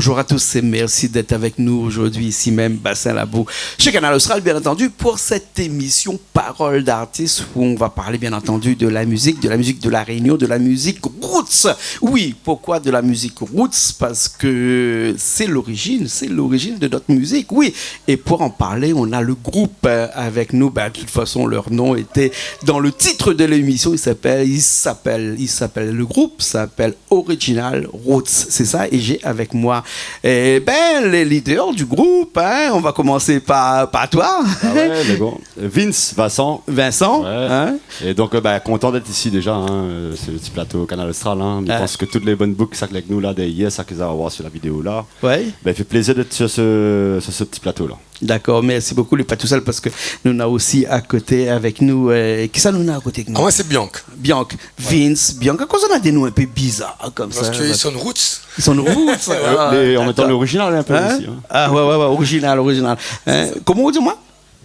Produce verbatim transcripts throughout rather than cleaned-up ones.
Bonjour à tous et merci d'être avec nous aujourd'hui ici même, Bassin Labou, chez Kanal Austral, bien entendu, pour cette émission Parole d'artiste, où on va parler, bien entendu, de la musique, de la musique de La Réunion, de la musique roots. Oui, pourquoi de la musique roots ? Parce que c'est l'origine, c'est l'origine de notre musique, oui. Et pour en parler, on a le groupe, euh, avec nous. Ben, de toute façon, leur nom était dans le titre de l'émission. Il s'appelle, il s'appelle, il s'appelle, le groupe s'appelle Original Roots, c'est ça. Et j'ai avec moi, eh ben, les leaders du groupe, hein. On va commencer par, par toi. Ah ouais, mais bon. Vince, Vincent. Vincent, ouais, hein. Et donc, euh, bah, content d'être ici déjà, hein. Euh, c'est le petit plateau Kanal Austral, hein. Je pense que toutes les bonnes boucles, sa ki lé avèk nou la, dèrièr, sa ki va voir sur la vidéo là, ouais, ben, il fait plaisir d'être sur ce, sur ce petit plateau là. D'accord, merci beaucoup. Li lé pa tousèl parske nou néna osi a koté avèk nou, euh, kisa nou néna a koté avèk nou ? Ah, moin sé Bianca. Bianca, Vince, Bianca, kosa néna dé non in pé bizar konmsa ? Parske i sonn roots. I sonn roots. Euh, ah, mé an mèm tan, dakor, l'original in pé, hein, osi, hein. Ah ouais, ouais, ouais, original, original. Hein, koman ou di, moin ?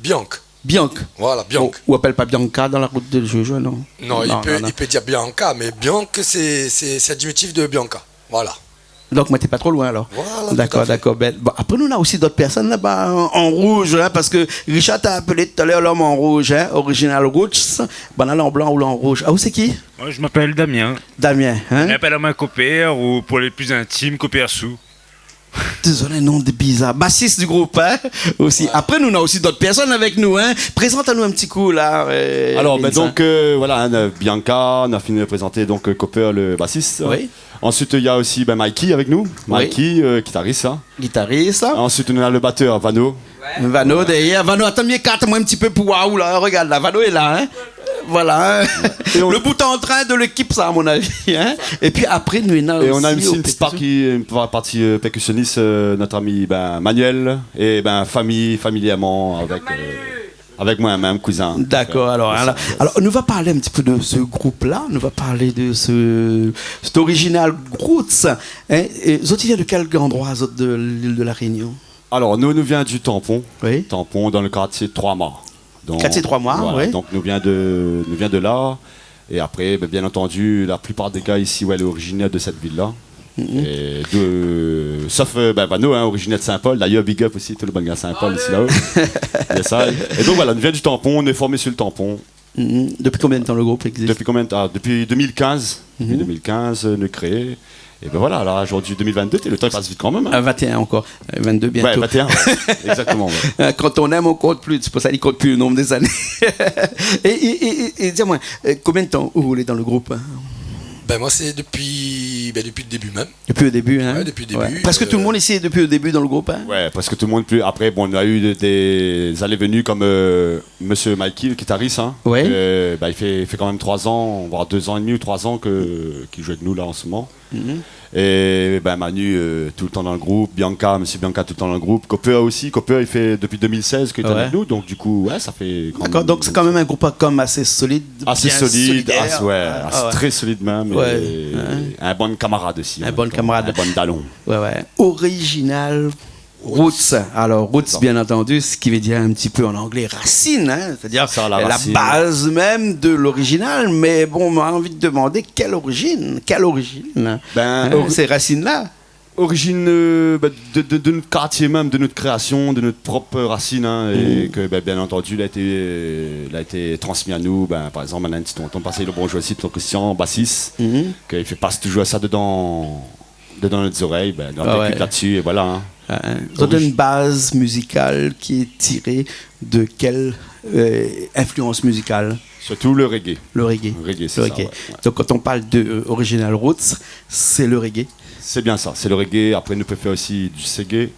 Bianca. Bianca. Voilà, Bianca. Ou, ou apèl pa Bianca dan la rout de Jojo, non ? Non, i pé, i pé dir Bianca, mé Bianca, sé, sé, sé diminutif de Bianca. Voilà. Donk, moin té pa tro loin, alor. Voilà, tout à fait. Dakor, dakor. Ben, bon, apré, nou néna osi dot pèrsone laba, an, an rouz, hein, parske Richard la apèl talèr l'homme en rouge, hein, Original Roots. Banna lé an blan, ou lé an rouz. Ah, ou sé ki ? Moi, je m'appelle Damien. Damien, hein ? On appelle à moi Copper, ou pour les plus intimes, Copper Sou. Dézolé, non, dé bizar. Bassiste du groupe, hein, osi. Ouais. Apré, nou néna osi dot pèrsone avèk nou, hein. Prézant anou in ti kou, la, euh, Vincent. Alors, ben, donc, euh, voilà, hein, Bianca, nou la fini prézanté, donc, euh, Copper, le bassiste. Oui. Ensuite, il y a aussi, ben, Mikey avec nous. Oui. Mikey, euh, guitariste, hein. Guitariste. Ensuite, nou néna le batteur, Vano. Vano, ouais, dèrièr. Vano, atann, mi ékart amoin in ti pé pou voir ou la. Regard la, Vano lé la, hein. Voilà, hein. Et on... Le bout en train de l'équipe, sa, à mon avis, hein. Et puis après, nou néna osi, é nou néna osi in ti pèrkisyon. Parti, une partie, euh, percussionniste, euh, notre ami, ben, Manuel, et ben, famille, familièrement, avec, euh, avec moi-même, cousin. Dakor, alor, hein, la, alor, nou va parl in ti pé de se group-la, nou va parl de se, sèt Original Roots, hein. É zot i vien de kèl landroi, zot, de l'île de La Réunion ? Alors, nous, nous vient du Tampon. Oui. Tampon, dans le quartier Trois Mâts. Donc, quartier Trois Mâts, voilà, oui. Donc, nous vient de, nous vient de là. Et après, ben, bien entendu, la plupart des gars ici, ouais, lé originaire de cette ville-là. Mhm. Et de, sauf, euh, ben, Vano, hein, originaire de Saint-Paul. D'ailleurs, big up aussi, tout le bon gars Saint-Paul ici, là-haut. Yes, I. Et donc, voilà, nous vient du Tampon, on est formé sur le Tampon. Mhm. Depuis combien de temps le groupe existe ? Depuis combien de temps ? Ah, depuis deux mille quinze. Depuis, mhm, deux mille quinze, euh, nou la kréé. Et ben voilà, là, aujourd'hui, deux mille vingt-deux, le temps, il passe vite quand même, hein. Ah, vingt et un encore. Euh, vingt-deux bientôt. Ouais, vingt et un, ouais. Exactement, ouais. Euh, quand on aime, on compte plus. C'est pour ça qu'il compte plus le nombre des années. Et, et, et, et, et dis-moi, euh, combien de temps ou lé dan le group, hein ? Ben, moi, c'est depuis, ben, depuis le début même. Depuis le début, hein ? Ouais, depuis le début, euh. Presque tout le monde ici est depuis le début dans le groupe, hein ? Ouais, presque tout le monde. Puis après, bon, on a eu des, des allées-venues comme, euh, Monsieur Mikey, le guitariste, hein, ouais, euh, bah, il fait, il fait quand même trois ans, voire deux ans et demi ou trois ans que, qu'il joue avec nous là en ce moment. Mhm. Et ben, Manu, euh, tout le temps dans le groupe, Bianca, Monsieur Bianca, tout le temps dans le groupe. Copper aussi, Copper, il fait depuis deux mille seize qu'il est avec nous, donc du coup, ouais, ça fait quand même... D'accord, donc c'est quand même un groupe quand même assez solide, assez bien solide, solidaire. Ah, ouais, ah, assez, ouais, très solide même, ouais, et un bon camarade aussi, un bon camarade. Un bon dalon. Ouais, ouais. Original Roots. Alors, roots, bien entendu, ce qui veut dire un petit peu en anglais racine, hein, c'est-à-dire la base même de l'original. Mais bon, moin la anvi de domander kèl orizine, kèl orizine, hein, ces racines-là. Origine, euh, bah, de, de, de notre quartier même, de notre création, de notre propre racine, hein, et que, bah, bien entendu, la été, la été transmis à nous. Ben, par exemple, on a un petit tonton, pass le bonjour ici, tonton Christian, bassiste, que il fait passer toujours ça dedans, dedans notre zorèy, ben, nou la vécu là-dessus, et voilà, hein. Ah, hein. Zot néna une base musicale qui est tirée de quelle, euh, influence musicale ? Surtout le reggae. Le reggae. Reggae, c'est ça, ouais, ouais. Donc, quand on parle de, euh, Original Roots, c'est le reggae. C'est bien ça, c'est le reggae. Après, nou pé fé aussi du seggae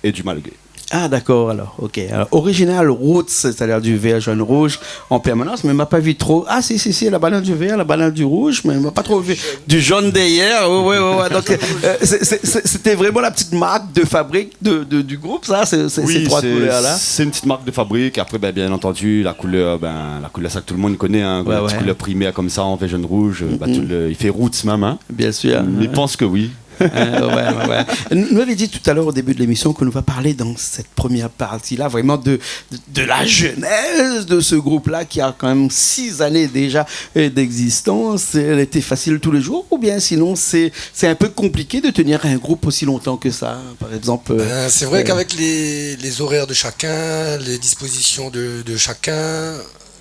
et du malgache. Ah, d'accord, alors, ok. Alors, Original Roots, c'est-à-dire du vert, jaune, rouge en permanence, mais ma pa vu trop. Ah, si, si, si, la bannière du vert, la bannière du rouge, mais ma pa trop vu du jaune derrière. Ouais, ouais, ouais, ouais. Donc, euh, c'est, c'est, c'est, c'était vraiment la petite marque de fabrique de, de, du groupe, ça, c'est, c'est ces trois couleurs-là. Oui, c'est, c'est une petite marque de fabrique. Après, ben, bien entendu, la couleur, ben, la couleur, ça que tout le monde connaît, hein, une petite couleur primaire comme ça, en vert, jaune, rouge, euh, bah, tout le, il fait roots même, hein. Bien sûr. Mais je pense que oui. Hein, ouais, ouais, ouais. Nou, nou lavé di talèr o début de lémisyon ke nou va parl dan sèt promièr parti-la, vréman de, de, de la jenès de se group-la ki a kan mèm sis zané déza, euh, d'égzistans. Lé fasil tou lé zour, oubien sinon sé, sé in pé konpliké de tenir in group osi lontan ke sa, par égzanp, euh, Ben, c'est vrai euh, qu'avec les, les horaires de chacun, les dispositions de, de chacun,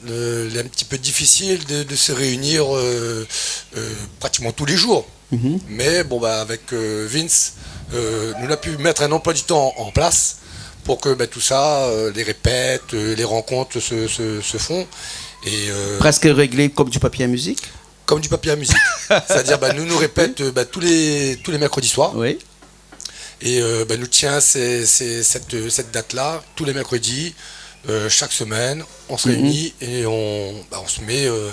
le, il est un petit peu difficile de, de se réunir, euh, euh, pratiquement tous les jours. Mhm. Mais bon, bah, avec, euh, Vince, euh, nou la pu mèt in emploi du temps en place pour que, bah, tout ça, euh, les répètes, euh, les rencontres se, se, se font. Et, euh, Presque réglé comme du papier à musique ? Comme du papier à musique. C'est-à-dire, bah, nou, nou répèt, euh, bah, tous les, tous les mercredis soirs. Oui. Et, euh, bah, nou tien sé, sé, sèt, sèt dat-la, tou lé mèrkredi, euh, shak semèn, on se Mhm. réunit et on, bah, on se met, euh,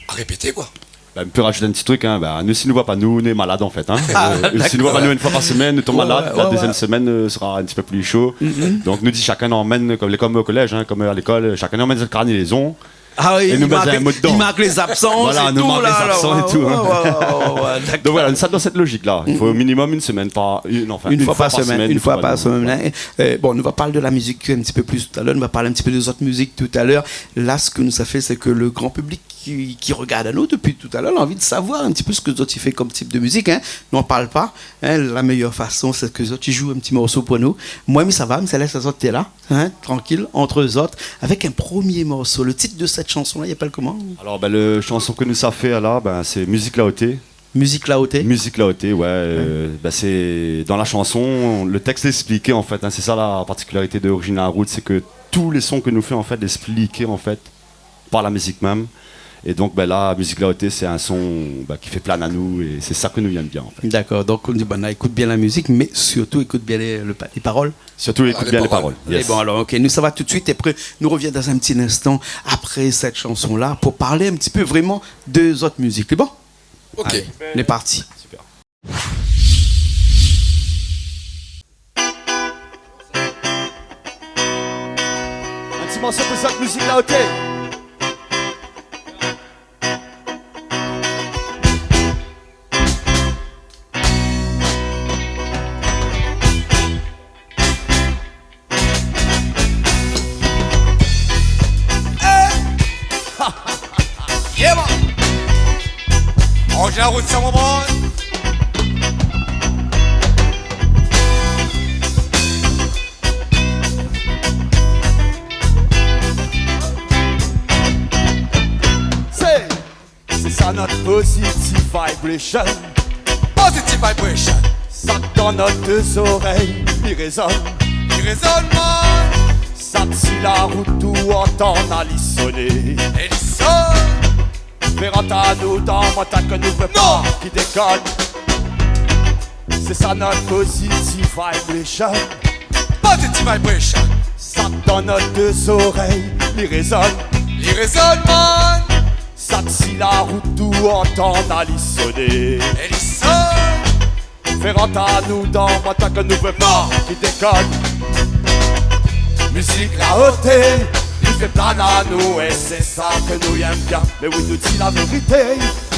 à répéter, quoi. Bah, mi pé rajout in ti truk, hein. Bah, nou, si nou voi pa nou, nou lé malad, an fèt, hein. Ah, euh, si nou voi pa dakor. Nou inn foi par semèn, nou tonm malad. Ouais, ouais, ouais. La dézyèm semèn, euh, sera in ti pé pli sho. Mhm. Donk, nou di shakinn amèn, kom lé, kom o kolèz, hein, kom, euh, à l'école, shakinn amèn zot karné lézon. Ah oui, é nou i mèt mark, in mo dedan. I mark lé zabsan, Voilà, sé nou tou, mark lé la, la, zabsan é ouais, tou, hein. Ouais, ouais, ouais, ouais, dakor. Donk voilà, nou sa dan sèt lojik-la. I fo Mm. minimum inn semèn par, inn, anfin, Inn foi par semèn, inn foi par semèn, inn foi par semèn, hein. Euh, bon, nou va parl de la mizik in ti pé plis talèr, nou va parl in ti pé de zot mizik talèr. La, sak nou sa fé, sé ke le gran piblik ki, ki rogard anou dopi talèr, la anvi de savoir in ti pé sak zot i fé kom tip de mizik, hein. Nou an parl pa, hein. La méyèr fason, sé ke zot i zoué in ti morso pou nou. Moin, mi sava, mi sa lès azot té la. Hein, trankil, ant zot, avèk in promié morso. Le tit de sèt shanson-la, i apèl koman ? Alor, ben, le shanson ke nou sa fé la, ben, sé Mizik La Oté. Mizik La Oté ? Mizik La Oté, ouais, euh, Ouais. ben, sé, dan la shanson, le tèks lé èksplik, an fèt, hein, sé sa la partikilarité de Original Roots, sé ke tout lé son ke nou fé, an fèt, lé èksplik, an fèt, par la mizik mèm. É donk, ben, la, Mizik La Oté, sé in son, ben, ki fé plane anou é sé sa ke nou yèm bien, an fèt. Dakor, donk, nou di, ben, ékout bien la mizik, mé sirtou ékout bien lé, le pa-, lé parol. Sirtou Voilà, ékout lé bien lé parol. Parol. Yes. É bon, alor, OK, nou sava tout suit, é apré, nou revien dan in ti instan, apré sèt shanson-la, pou parl in ti pé vréman de zot mizik. Lé bon ? OK. Alé, lé parti. Super. In ti morso pou zot, Mizik La Oté. Eh ! Yeah, man. Original Roots, sa, mon boy. Sé Sé sa nout Positive Vibration. Positive Vibration. Sak dan nout zorèy, li rézone. Li rézone, man. Sak si la rout ou antann ali soné. É li sonn. Fé rant anou dan mantalité ke nou vé pa Non. ki dékone. Sé sa nout Positive Vibration. Positive Vibration. Sak dan nout zorèy, li rézone. Li rézone, man. Sak si la rout ou antann ali soné. É li sonn. Fé rant anou dan mantalité ke nou vé pa Non. ki dékone. Mizik La Oté, li fé plane anou, é sé sa ke nou yèm bien. Mé oui, nou di la vérité.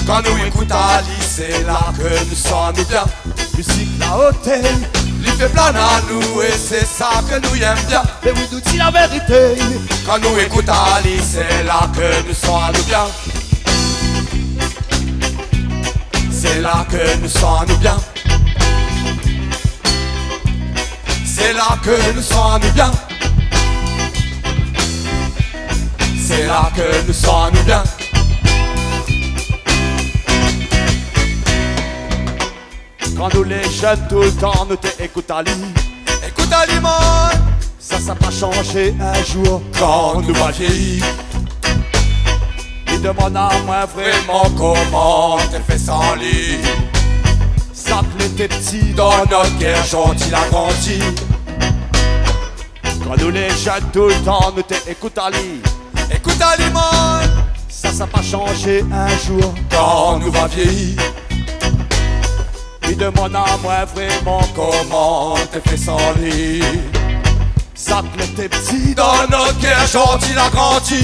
Kan nou ékout ali, sé la ke nou san anou bien. Mizik La Oté, li fé plane anou, é sé sa ke nou yèm bien. Mé oui, nou di la vérité. Kan nou ékout ali, sé la ke nou san anou bien. Sé la ke nou san anou bien. Sé la ke nou san anou bien. Sé la ke nou san anou bien. Kan nou lé jenn, toultan nou té ékout ali. Ékout ali, man. Sa, sa pa shanzé in zour kan nou va viéyi. Li domann amoin vréman koman té fé san li. Sak lété pti dan nout kèr, zanti la grandi. Kan nou lé jenn, toultan nou té ékout ali. Ékout ali, man. Sa, sa pa shanzé in zour kan nou va viéyi. Li domann amoin vréman koman té fé san li. Sak lété pti dan nout kèr, zanti la grandi.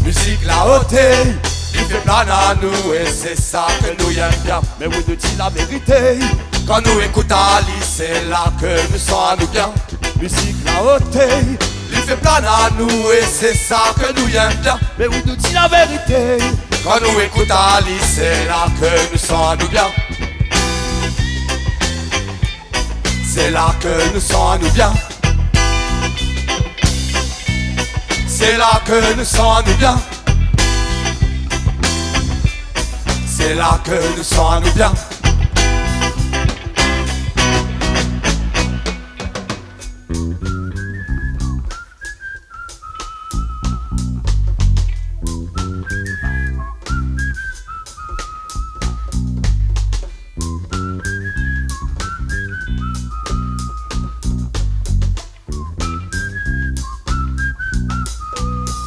Mizik La Oté, li Fé plane anou é sé sa ke nou yèm bien. Mé oui, nou di la vérité. Kan nou ékout ali, sé la ke nou san anou bien. Mizik laoté, li fé plane anou é sé sa ke nou yèm bien. Mé oui, nou di la vérité. Kan nou ékout ali, sé la ke nou san anou bien. Sé la ke nou san anou bien. Sé la ke nou san anou bien. Sé la ke nou san anou bien.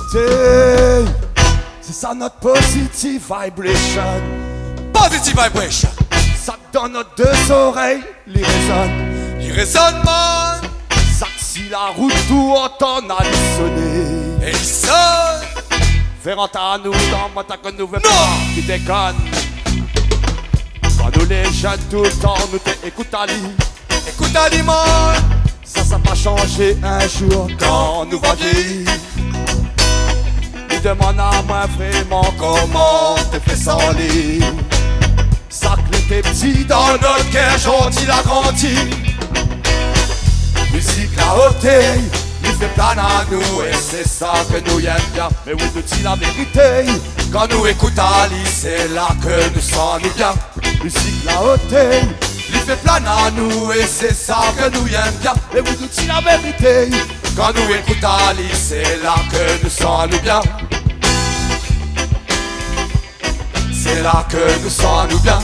Sé, sé sa nout positive vibration. Positive vibration. Sa dan nout dé zorèy, li rézone. Li rézone, man. Sak si la rout ou antann ali soné. É li sone. Fé rant anou dan mont anou vé pa. Non. Ki dékone. Kan nou lé jenn toultan nou té ékout ali. Ékout ali, man. Sa, sa pa shanjé in zour kan nou va viéyi. Li demann amoin vréman koman té fé san li. Sak lété pti dan nout kèr, zordi la grandi. Mizik laoté, li fé plane anou é sé sa ke nou yèm bien. Mé oui, nou di la vérité. Kan nou ékout ali, sé la ke nou san anou bien. Mizik laoté, li fé plane anou é sé sa ke nou yèm bien. Mé oui, nou di la vérité. Kan nou ékout ali, sé la ke nou san anou bien. Sé la ke nou san anou bien.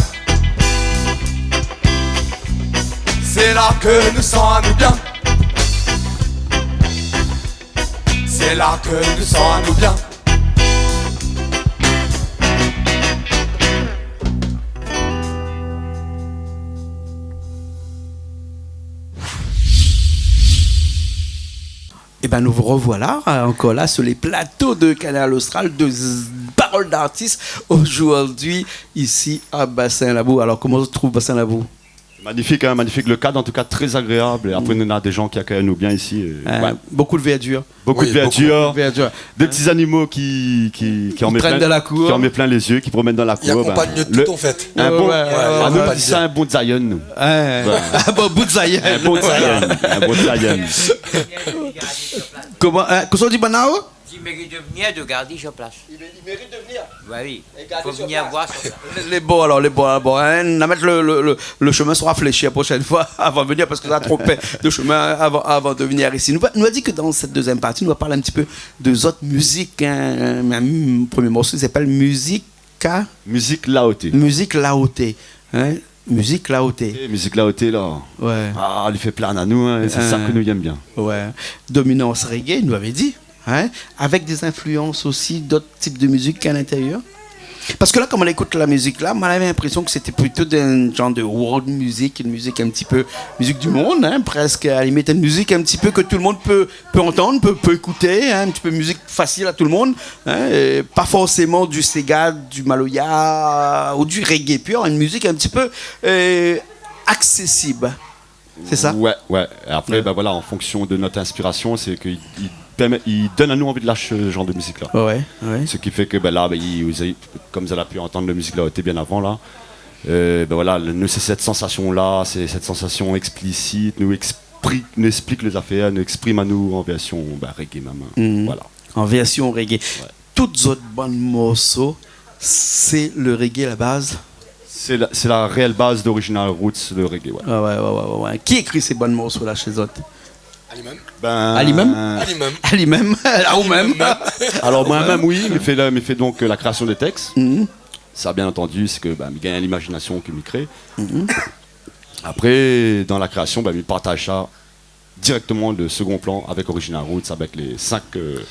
Sé la ke nou san anou bien. Sé la ke nou san anou bien. Eh ben, nous vous revoilà, euh, encore là sur les plateaux de Kanal Austral, de Z-, Parole d'artiste, aujourd'hui, ici à Bassin Labou. Alors, comment on trouve Bassin Labou ? Magnifique, hein, magnifique. Le cadre, en tout cas, très agréable. Et après, nous, on a des gens qui accueillent nous bien ici, et, euh, ouais. Beaucoup de verdure. Beaucoup de verdure. Oui, beaucoup de verdure. Des petits animaux qui, qui, qui en mettent plein, qui en mettent plein les yeux, qui promènent dans la cour, ben, accompagnent tout, en fait. Ouais, ouais, ouais. Ah, nous, on dit ça, un bon design, nous. Ouais. Un bon design. Un bon design. Koman, hein, kosa ou di, Banao ? Li mérit de vnir, de gardé sur place. Li mé-, li mérit de vnir. Bah oui. Fo vnir voir sur place. Lé, lé bon, alor, lé bon, alor, bon, hein, nou va mèt le, le, le, le shomin sra fléshi la proshèn foi avan de vnir, parske sa tro pèr de shomin avan, avan de vnir isi. Nou va, nou va di ke dan sèt dézièm parti, nou va parl in ti pé de zot mizik, hein, in, in promié morso i apèl Mizik Mizik Laoté. Mizik Laoté, hein. Mizik Laoté. Eh, Mizik Laoté, la. Ouais. Ah, li fé plane anou, hein, é sé sa ke nou yèm bien. Ouais. Dominans reggae, nou lavé di, hein, avèk dé zinflians osi d'ot tip de mizik a lintérièr. Parske la, kan moin la ékout la mizik la, moin lavé linprésion ke sété plito d'in zanr de world music, in mizik in ti pé, mizik du mond, hein, prèsk, a la limit, in mizik in ti pé ke tout le monde peut, peut entendre, peut, peut écouter, hein, un petit peu musique facile à tout le monde, hein, et pas forcément du séga, du maloya ou du reggae pur, une musique un petit peu, euh, accessible. C'est ça ? Ouais, ouais. Et après, ben voilà, en fonction de notre inspiration, c'est que il, il permet, il donne à nous envie de lâcher ce genre de musique-là. Ouais, ouais. Ce qui fait que, ben là, ben, il, vous avez, comme vous avez pu entendre la musique là, était bien avant là, euh, ben voilà, le, nous, c'est cette sensation-là, c'est cette sensation explicite, nous expri-, nou ésplik lé zafèr, nou éksprim anou an vèrsion, ben, reggae mèm, hein. Mhm. Voilà. An vèrsion reggae. Ouais. Tout zot bann morso, sé le reggae la baz ? Sé la, sé la réèl baz d'Original Roots, le reggae, ouais. Ah ouais, ouais, ouais, ouais, ouais. Ki ékri sé bann morso la shé zot ? Ali mèm. Ben, ali mèm ? Ali mèm. Ali mèm. Ah, ou mèm. Alor, moin mèm, oui, mi fé la, mi fé donk, euh, la kréasion dé tèks. Mhm. Sa, bien antandu, sé ke, ben, mi gingn limazinasion ke mi kré. Mhm. Apré, dan la kréasion, ben, mi partaz sa dirèkteman de segon plan avèk Original Roots, avèk lé sink, euh,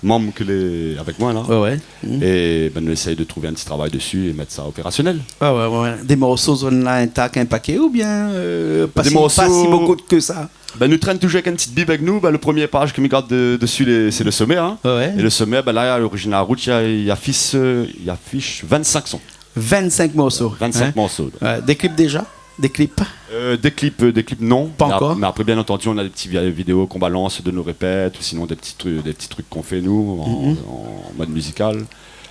manm ke lé avèk moin la. Ouais, ouais. Mhm. É bin, nou éséy de trouv in ti travay dési é mèt sa opérasionèl. Ah ouais, ouais, ouais. Dé morso zone la intak, inpaké oubien, euh, pa si, pa si bokou ke sa ? Bin, nou trène toujour avèk in ti bib avèk nou. Bin, le promié paz ke mi gard de, dési lé, sé le somè, hein. Ouais, ouais. É le somè, bin la, a l'orizin la rout, i a, i afish, euh, i afish vingt-cinq son. Vingt-cinq morso, hein ? Vingt-cinq morso. Ouais, dé klip déza ? Dé klip ? Euh, dé klip, euh, dé klip, non. Pa ankor ? Mé ap-, mé apré, bien antandi, nou na dé ti vi-, vidéo k'on balans de nos répètes, ou sinon dé ti tru-, dé ti truk k'on fé, nou, an, an mod mizikal.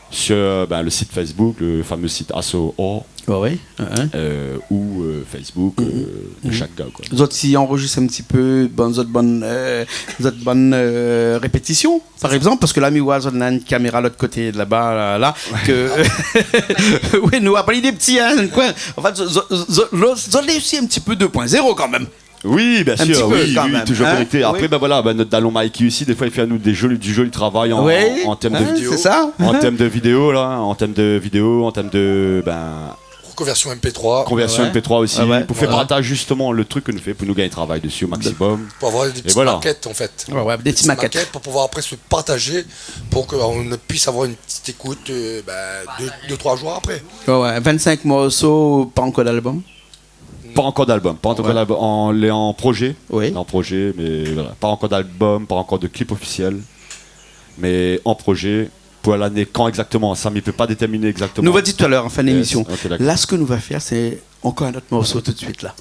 Sur, euh, bin, le sit Facebook, le famé sit Asso Or, ouais, ouais, hein, euh, ou, euh, Facebook, euh, de shak gars, koi. Zot i anrozis in ti pé, bon, zot bann, euh, zot bann, euh, répétision, par égzanp, parske la, mi oi zot néna in kaméra lot koté laba, la, la, ke, ouais, nou, apré, lé pti, hein, koin. An fèt, zot, zot, zot, zot lé osi in ti pé deux point zéro kan mèm. Oui, bien sir, oui, oui, toujour konékté. In ti pé kan mèm, hein. Apré, bin voilà, bin, nout dalon Mikey osi, défoi, i fé anou dé zoli, du zoli travay an, an tèrm de vidéo. Ouais, hein, sé sa. An tèrm de vidéo, la, an tèrm de vidéo, an tèrm de, bin, konvèrsion M P trois. Konvèrsion M P trois osi, ouais, ouais, pou fé partaz zistoman le truk ke nou fé, pou nou gingn travay dési o maksimòm. Pou avoir dé ti makèt, an fèt. É voilà. Ouais, ouais, dé ti makèt. Dé ti makèt pou pouvoir apré se partazé, pou ke nou puis avoir in ti ékout, euh, bin, deux, deux, trois jour apré. Ouais, ouais, vingt-cinq morso, pa ankor d'album ? Pa ankor d'album, pa ankor d'album. Ouais. An, lé an prozé. Oui. Lé an prozé, mé voilà. Pa ankor d'album, pa ankor de klip ofisièl. Mé an prozé, pou lané, kan égzaktoman, sa, mi pé pa détèrminé égzaktoman. Nou va di talèr, an fin d'émision. Yes, ok, dakor. La, sak nou va fé, sé ankor in ot morso tout suit, la.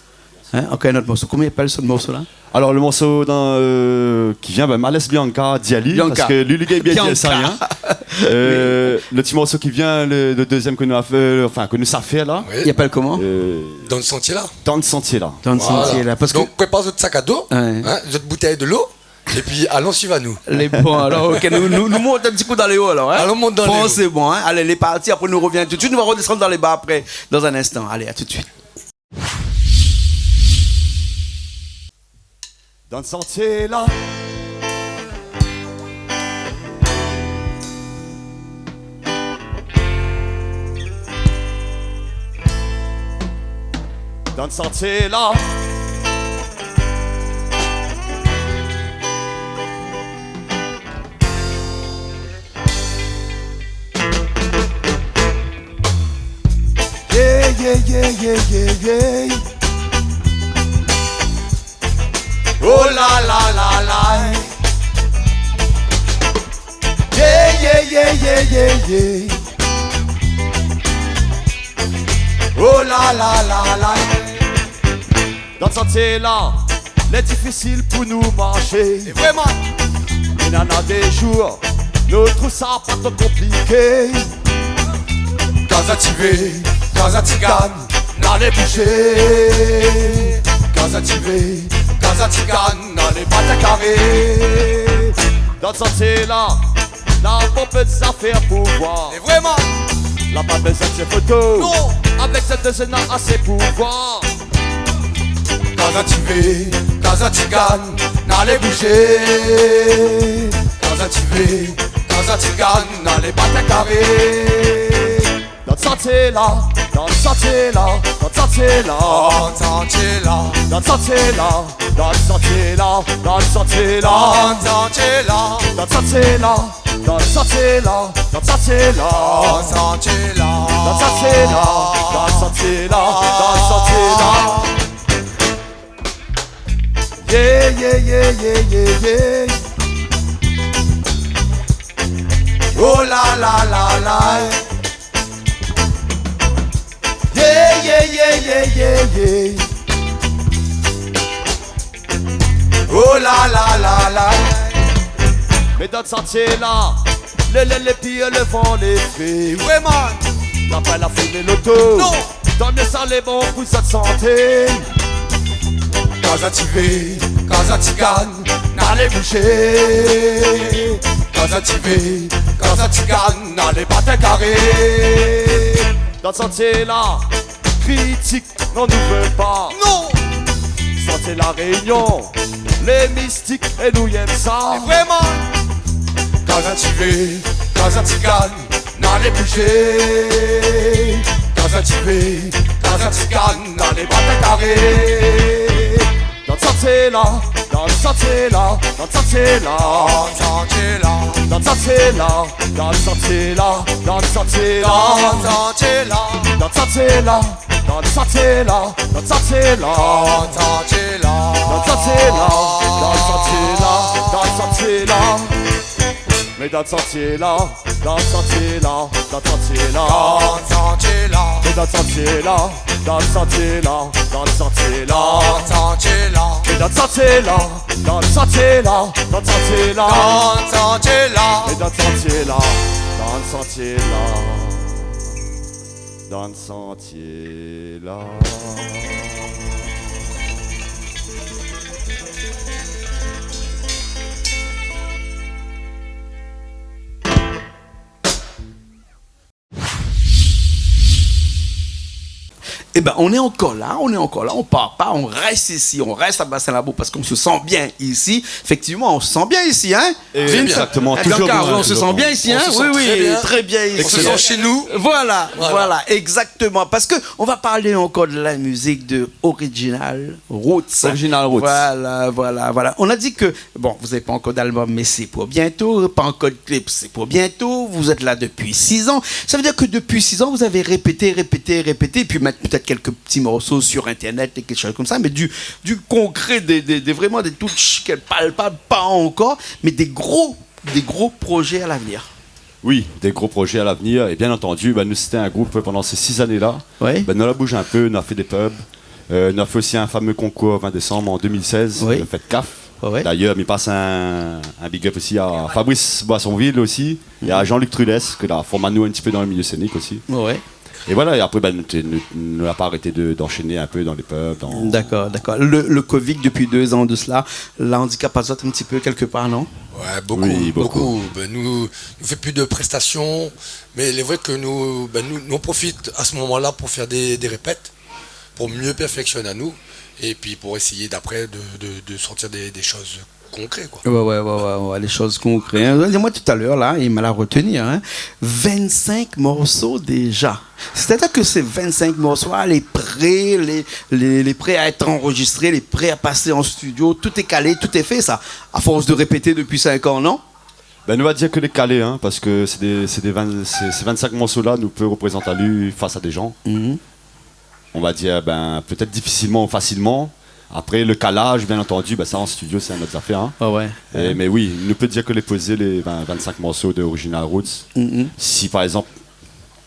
Hein, ankor in ot morso. Koman i apèl se morso la ? Alor, le morso dan, euh, ki vien, bin, ma lès Bianca di ali, Bianca, parske li, li gingn bien dir sa, hein. Bianca. Euh, oui. Le ti morso ki vien, le, le dézièm ke nou la fé, euh, anfin, ke nou sa fé la. Oui. I apèl koman ? Euh, Dan santié la. Dan santié la. Dan santié la, voilà. Parske... Donk, prépar zot sak a do, ouais, hein, zot boutèy de lo, épi alon suiv anou. Lé bon, alor, ok, nou, nou, nou mont in ti kou dan lé o, alor, hein. Alon mont dan lé o. Bon, sé bon, hein. Alé, lé parti, apré nou rovien tout suit, nou va rodesann dan lé ba apré, dan in instan. Alé, a tout suit. Dan santié la. Dan santié la. Yeah, yeah, yeah. Oh la la la la. Yeah, yeah, yeah. Oh la la la la. Dan santié la, lé difisil pou nou marshé. Sé vré, man. Mé nana dé zour, nou trouv sa pa tro konpliké. Kan zot i vé, kan zot i gingn, alé bouzé. Kan zot i vé, kan zot i gingn, alé bat in karé. Dan santié la, la pa bezoin zafèr pou voir. Sé vré, man. La pa bezoin tir foto. Non. Avèk sèt dé zéna asé pou voir. Kan zot i vé, kan zot i gingn, alé bouzé. Kan zot i vé, kan zot i gingn, alé bat in karé. Dan santié la, dan santié la, dan santié la. Dan santié la. Dan santié la, dan santié la, dan santié la. Dan santié la. Dan santié la. Dan santié la, dan santié la. Dan santié la. Dan santié la, dan santié la, dan santié la. Yeah, yeah, yeah. Oh la la la la. Yeah, yeah, yeah. Oh la la la la. Mé dan santié la, lé, lé, lé pi, le van lé fré. Sé vré, man. La pa la fimé loto. Non. Tanmié sa lé bon pou zot santé. Kan zot i vé, kan zot i gingn, alé bouzé. Kan zot i vé, kan zot i gingn, alé bat in karé. Dan santié la, kritik, non, nou vé pa. Non. Santié La Rényon, lé mistik é nou yèm sa. Sé vré, man. Kan zot i vé, kan zot i gingn, alé bouzé. Kan zot i vé, kan zot i gingn, alé bat in karé. Dan santié la, Dans le sentier là, dans le sentier là, dans le sentier là, dans le sentier là, dans le sentier là, dans le sentier là, dans le sentier là, dans le sentier là, dans le sentier là, dans le sentier là, dans le sentier là, dans le sentier là, dans le sentier là, dans le sentier là. Mais dans le sentier là, dans le sentier là, dans le sentier là, dans le sentier là. Mais dans le sentier là, dans le sentier là, dans le sentier là, dans le sentier là. Mais dans le sentier là, dans le sentier là, dans le sentier là, dans le sentier là. Mais dans le sentier là, dans le sentier là, dans le sentier là. Eh ben, on est encore là, on est encore là, on part pas, on reste ici, on reste à Bassin Labou parce qu'on se sent bien ici. Effectivement, on se sent bien ici, hein ? Exactement, toujours bien, toujours bien. Bianca, on se sent bien ici, hein ? Oui, oui, très bien ici. On se sent chez nous. Voilà, voilà, exactement. Parce que on va parler encore de la musique de Original Roots. Original Roots. Voilà, voilà, voilà. On a dit que, bon, vous avez pas encore d'album, mais c'est pour bientôt. Pas encore de clip, c'est pour bientôt. Vous êtes là depuis six ans. Ça veut dire que depuis six ans, vous avez répété, répété, répété, et puis mettre peut-être quelques petits morceaux sur Internet et quelque chose comme ça, mais du, du concret, des, des, des, vraiment des touches palpables, pas encore, mais des gros, des gros projets à l'avenir. Oui, des gros projets à l'avenir. Et bien entendu, ben, nou, sété in group pandan sé sis ané-la. Ouais. Ben, nou la bouz in pé, nou la fé dé pub. Euh, nou la fé osi in famé konkour le vingt décembre en deux mille seize, oui, le Fête Kaf. Ouais, ouais. D'ailleurs, mi pas in, in big up osi à Fabrice Boissonville osi, é à Jean-Luc Trudès, ke la form anou in ti pé dan le milieu scénique osi. Ouais, ouais. É voilà, é apré, ben, nou té, nou, nou la pa arété de, d'anshèn in pé dan lé pub, dan... D'accord, d'accord. Le, le covid, depuis deux ans de cela, l'a handicapé azot un petit peu quelque part, non ? Ouais, beaucoup, oui, beaucoup. Beaucoup. Ben, nou, nou fé pi de prestasion, mé il est vrai que nou, ben, nou, nou profit à ce moment-là pour faire des, des répètes, pour mieux perfectionner à nous, et puis pour essayer d'après de, de, de sortir des, des choses concrètes, quoi. Ouais, ouais, ouais, ouais, ouais, les choses concrètes. Hein, di amoin tout à l'heure, la, i la retenu, hein, vingt-cinq morceaux déjà. C'est-à-dire que ces vingt-cinq morceaux-là, lé pré, lé, lé, lé pré à être enregistrés, lé pré à passer en studio, tout est calé, tout est fait, ça. À force de répéter depuis cinq ans, non ? Ben, nou va dir ke lé kalé, hein, parske sé dé, sé dé vingt, sé, sé vingt-cinq morso-la, nou pé reprézant ali fas a dé jan. Mhm. On va dir, ben, pétèt difisilman ou fasilman. Apré, le kalaz, bien antandi, ben, sa, an studio, sé in ot zafèr, hein. Ah ouais. É, mé oui, nou pé dir ke lé pozé, lé vingt, vingt-cinq morso de Original Roots. Mhm. Si, par égzanp,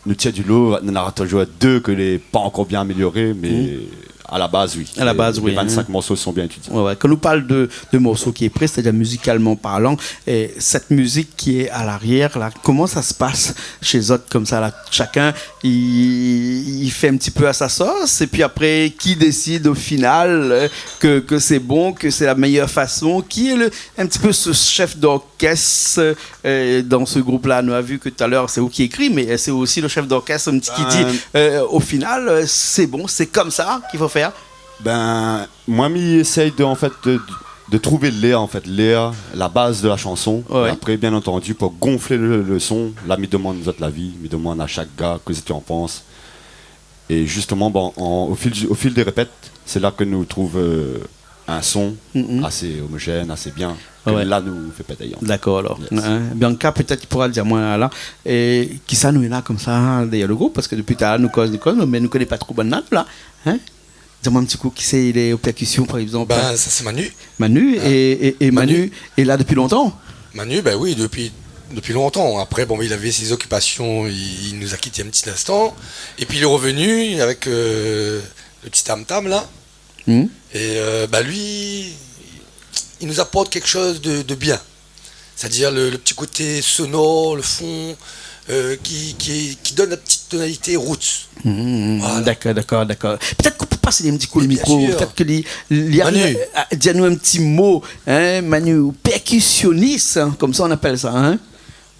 nou tir du lo, nou nora toujour dé ke lé pa ankor bien amélioré, mé a la baz, oui. A la baz, oui, hein. Lé, lé vingt-cinq morso sont bien étudiés. Ouais, ouais. Kan nou parl de, de morso ki lé pré, c'est-à-dire musicalement parlant, é sèt mizik ki lé a l'arièr, la, koman sa i pas shé zot konmsa, la ? Shakinn, li, li fé in ti pé a sa sos, épi apré, ki désid o final, euh, ke, ke sé bon, ke sé la méyèr fason ? Ki lé le, in ti pé se shèf d'orkès, euh, dan se group-la ? Nou la vu ke talèr, sé ou ki ékri, mé sé ou osi le shèf d'orkès, in ti, ki di, euh, o final, euh, sé bon, sé konmsa k'i fo fèr. Ben, moin, mi éséy de, an fèt, de, de trouv lèr, an fèt, lèr, la baz de la shanson. Ouais. É apré, bien antandi, pou gonfl le, le son, la, mi domann zot lavi, mi domann a shak gars kosa zot i an pans. É justeman, bon, an, o fil du, o fil dé répèt, sé la ke nou trouv, euh, in son asé omojèn, asé bien, ke la nou fé pété. Dakor, alor. Yes. Hein, Bianca, pétèt, i poura dir amoin la, la, é kisa nou néna konmsa dèrièr le group, parske dopi talèr nou koz, nou koz, mé nou koné pa tro bann-la, nou, la. Hein ? Di amoin in ti kou, kisa lé o pèrkision, par égzanp ? Ben, sa sé Manu. Manu, é, é, é Manu lé la dopi lontan ? Manu, ben oui, dopi, dopi lontan. Apré, bon, li lavé sé zokipasion, li, li nou la kit in ti linstan. Épi li lé revenu avèk, euh, le ti tam-tam, la. Mhm. É, euh, ben, li, li nou aport kékshoz de, de bien. C'est-à-dire le, le ti koté sonor, le fon, euh, ki, ki, ki donn la ti tonalité roots. Mhm, dakor, dakor, dakor. Voilà. Pétèt k'ou pé pas ali in ti kou le mikro, pétèt ke li, li ariv a dir anou in ti mo, hein, Manu, pèrkisionis, hein, konmsa i apèl sa, hein.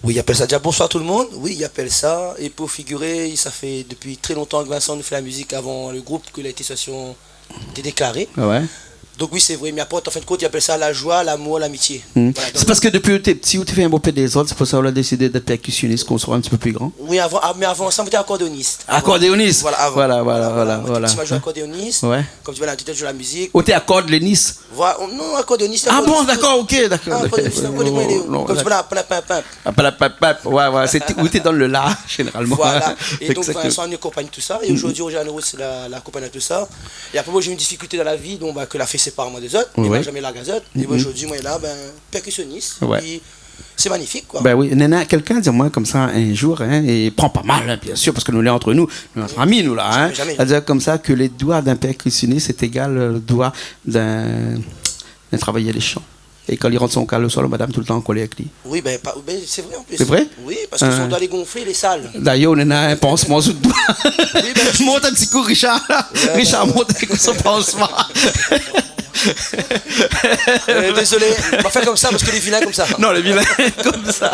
Oui, i apèl sa. Déjà, bonsoir tout le monde. Oui, i apèl sa. É pou figiré, sa fé dopi trè lontan ke Vincent nou fé la mizik avan le group ke la été asosiasion té déklaré. Ah ouais. Donc oui, c'est vrai, mais après, en fin de compte, ils appellent ça la joie, l'amour, l'amitié. Hmm. Voilà, donc... C'est parce que depuis que t'es petit, ou t'as fait un peu des autres, c'est pour ça qu'on a décidé d'être percussionniste quand on sera un petit peu plus grand. Oui, avant, ah, mais avant ça, on était accordéoniste. Accordéoniste. Voilà, avant. Voilà, voilà, voilà, voilà. On était petit, moi, je jouais accordéoniste. Ouais. Comme tu vois, là, tu joues la musique. Ou t'es accordéoniste ? Voilà, on, non, accordéoniste, ah bon, accordéoniste. D'accord, ok, d'accord. Ah, accordéoniste, on connaît moins les... Non, non, comme tu vois, là, pam, pam, pam. Ah, pam, pam, pam. Ouais, ouais, c'est, ou t'es dans le la, généralement. Voilà. Et donc, exactement. Vincent nous accompagne tout ça. Et aujourd'hui, Roger Anouros, la, la accompagne tout ça. Et après, moi, j'ai eu une difficulté dans la vie, donc, bah, que la fé sépar amoin dé zot, é... Ouais. M'a zamé larg azot. É... Mhm. Aujourd'hui, moin lé la, ben, percussionniste. Ouais. Épi, c'est magnifique, quoi. Ben oui, néna, quelqu'un di amoin konmsa in zour, hein, é pran pa mal, hein, bien sûr, parske nou lé ant nou, nou lé ant ami, nou, la, hein. Zamé, zamé. Sétadir konmsa ke lé doi d'in perkusionist lé égal, euh, doi d'in, d'in travayèr dé shan. É kan li rant son kaz le soir, la madam toultan an kolèr avèk li. Oui, ben, pa, ben, c'est vrai en plus. C'est vrai ? Oui, parce que son doigt lé gonflé, lé sal. D'ailleurs, ou néna in pansman sou le doigt. Oui, ben, je... Mont in ti kou, Richard, la. Ouais, ouais, ouais. Richard, mont in kou son pansman. Euh, désolé, on va faire comme ça parce que les vilains comme ça. Non, les vilains comme ça.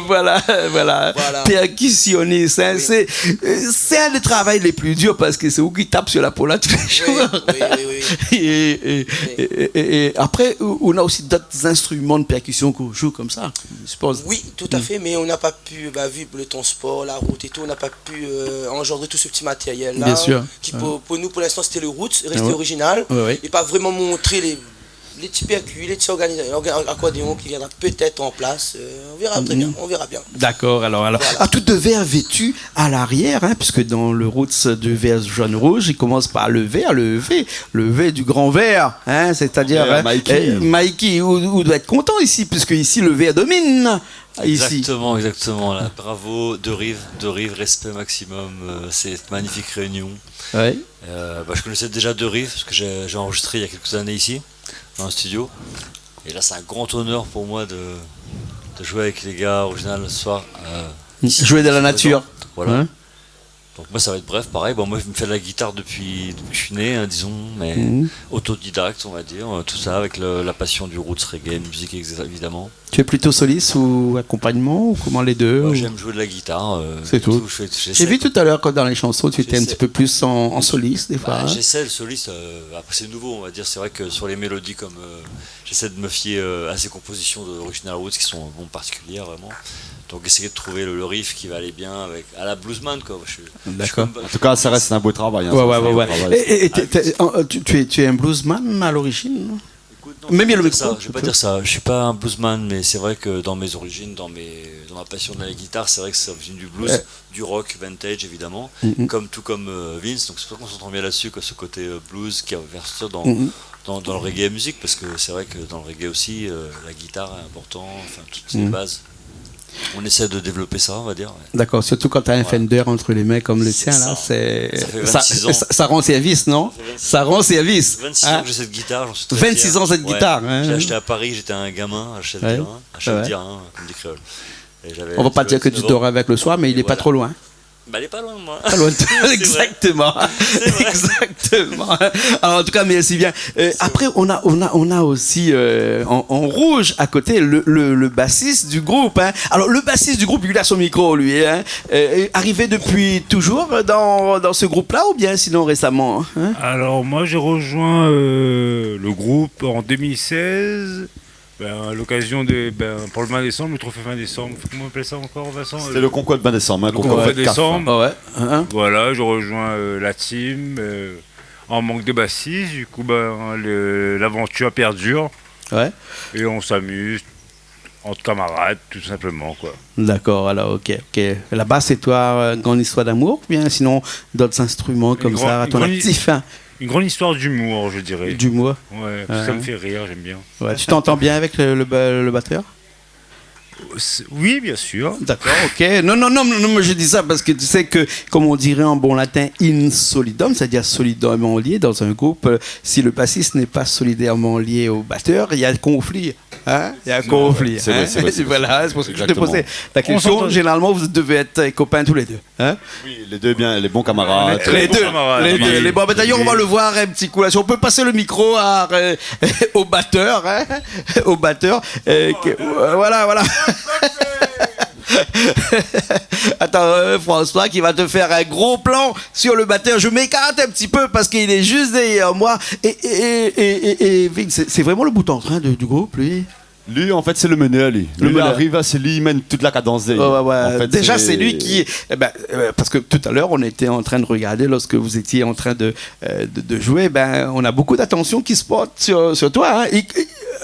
Voilà, voilà. Voilà. Percussionniste, hein, oui. C'est, euh, c'est un des travaux les plus durs parce que c'est ou qui tape sur la pola tous les jours. Oui, oui, oui, oui. Et, et, oui. Et, et, et après, on a aussi d'autres instruments de percussion qu'on joue comme ça, je suppose. Oui, tout à fait, mais on n'a pas pu, bah, vu le transport, la route et tout, on n'a pas pu, euh, engendrer tout ce petit matériel-là, bien sûr, qui, ouais, pour, pour nous, pour l'instant, c'était le roots, rester original, ouais, ouais, et pas vraiment montrer les, les petits percus, les petits organi-, orga-, accordéons qui viendra peut-être en place. Euh, on verra très bien, on verra bien. D'accord, alors, alors. Voilà. Ah, tout de vert vêtu à l'arrière, hein, puisque dans le roots de vert jaune rouge, il commence par le vert, le V, le V du grand vert, hein, c'est-à-dire, hein, Mikey. Euh, Mikey, ou, ou doit être content ici, puisque ici, le vert domine. Ah, ici. Exactement, exactement, là. Bravo, Deux Rives, Deux Rives, respect maximum, euh, cette magnifique réunion. Ouais. Euh, bah, je connaissais déjà Deux Rives, parce que j'ai, j'ai enregistré il y a quelques années ici, dans un studio. Et là, c'est un grand honneur pour moi de, de jouer avec les gars original ce soir, euh, ici, dans ce temps. Jouer dans la nature. Voilà. Hein ? Donc moi, ça va être bref, pareil. Bon, moi, je me fais de la guitare depuis, depuis que je suis né, hein, disons, mais autodidacte, on va dire, euh, tout ça avec le, la passion du roots reggae, musique, ex-, évidemment. Tu es plutôt soliste ou accompagnement, ou comment, les deux, ou ? Moi, j'aime jouer de la guitare, euh, c'est tout. Je fais, j'essaie de... J'ai vu tout à l'heure que dans les chansons, tu étais un petit peu plus en, en soliste, des fois, hein. Bah, j'essaie le soliste, euh, après, c'est nouveau, on va dire. C'est vrai que sur les mélodies comme, euh, j'essaie de me fier, euh, à ces compositions de Original Roots qui sont, bon, particulières, vraiment. Donc, essayer de trouver le, le riff qui va aller bien avec, à la bluesman, quoi. Moi, je suis, je suis... D'accord. Comme... En tout cas, ça reste un beau travail, hein, ça reste un beau travail. Ouais, ouais, ouais. Et, et, et t'es, t'es, euh, tu, tu es, tu es un bluesman à l'origine, non ? Écoute, non, je vais pas dire ça, je vais pas dire ça. Je suis pas un bluesman, mais c'est vrai que dans mes origines, dans mes, dans ma passion de la guitare, c'est vrai que ça vient du blues, ouais, du rock vintage, évidemment, comme, tout comme, euh, Vince. Donc, c'est pour ça qu'on s'entend bien là-dessus, quoi, ce côté, euh, blues qui revient dans, dans, dans le reggae music, parce que c'est vrai que dans le reggae aussi, euh, la guitare est importante, enfin, toutes ces bases. On essaie de développer ça, on va dire, ouais. D'accord, surtout quand t'as un Fender entre les mains comme le tien, là, c'est, ça, ça rend service, non ? Voilà. C'est ça. Ça fait vingt-six ans. Ça fait vingt-six ans. Ça rend service, hein ? Vingt-six ans que j'ai cette guitare, j'en suis très fier. Vingt-six ans cette guitare, hein. Ouais. Je l'ai acheté à Paris, j'étais un gamin, à Châtelet, hein, comme dit Créole. Ouais. Et j'avais dix-neuf ans. On va pas dire que tu dors avec le soir, mais il est pas trop loin. Et voilà. Bah, il est pas loin de moi. Pas loin de toi, exactement. C'est vrai. C'est vrai. Exactement. Alors, en tout cas, merci bien. Euh, après, on a, on a, on a aussi, euh, en, en rouge à côté, le, le, le bassiste du groupe, hein. Alors, le bassiste du groupe, il a son micro, lui, hein. Euh, arrivé depuis toujours dans, dans ce groupe-là, ou bien sinon récemment, hein ? Alors, moi, j'ai rejoint, euh, le groupe en deux mille seize. Ben, à l'occasion de, ben, pour le vingt décembre, le trophée vingt décembre. Comment on appelle ça encore, Vincent ? C'était le concours de vingt décembre, hein, le concours de vingt décembre. Ah ouais, hein. Voilà, je rejoins, euh, la team, euh, en manque de bassiste, du coup, ben, le, l'aventure perdure. Ouais. Et on s'amuse entre camarades, tout simplement, quoi. D'accord, alors, ok, ok. La basse, c'est toi, euh, une grande histoire d'amour, ou bien sinon d'autres instruments comme ça, à ton actif, hein ? Une grande, une grande his-, une grande histoire d'humour, je dirais. D'humour ? Ouais, parce que ça me fait rire, j'aime bien. Ouais, tu t'entends bien avec le, le ba-, le batteur ? C'est, oui, bien sûr. D'accord, ok. Non, non, non, non, mais je dis ça parce que tu sais que, comme on dirait en bon latin, in solidum, c'est-à-dire solidairement lié dans un groupe, euh, si le bassiste n'est pas solidairement lié au batteur, il y a conflit. Hein ? Il y a un conflit, hein ? C'est vrai, c'est vrai, c'est vrai. Voilà, c'est pour ça que je te posais la question. Exactement. Généralement, vous devez être copains tous les deux, hein ? Oui, les deux bien, les bons camarades. Les deux, les deux, les bons camarades, oui. D'ailleurs, on va le voir un petit coup là. Si on peut passer le micro à, euh, au batteur, hein ? Au batteur, euh, que, euh, voilà, voilà. Attends, euh, François qui va te faire un gros plan sur le batteur. Je m'écarte un petit peu parce qu'il est juste derrière moi. Et, et, et, et, et, et Vin, c'est, c'est vraiment le boute-en-train de, du groupe, lui. Lui, en fait, c'est le meneur, lui. Le meneur. Lui, il arrive, c'est lui, il mène toute la cadence derrière. Ouais, ouais, ouais. En fait, déjà, c'est lui qui, eh ben, euh, parce que tout à l'heure, on était en train de regarder, lorsque vous étiez en train de, euh, de, de jouer, ben, on a beaucoup d'attention qui se porte sur, sur toi, hein. Il, il,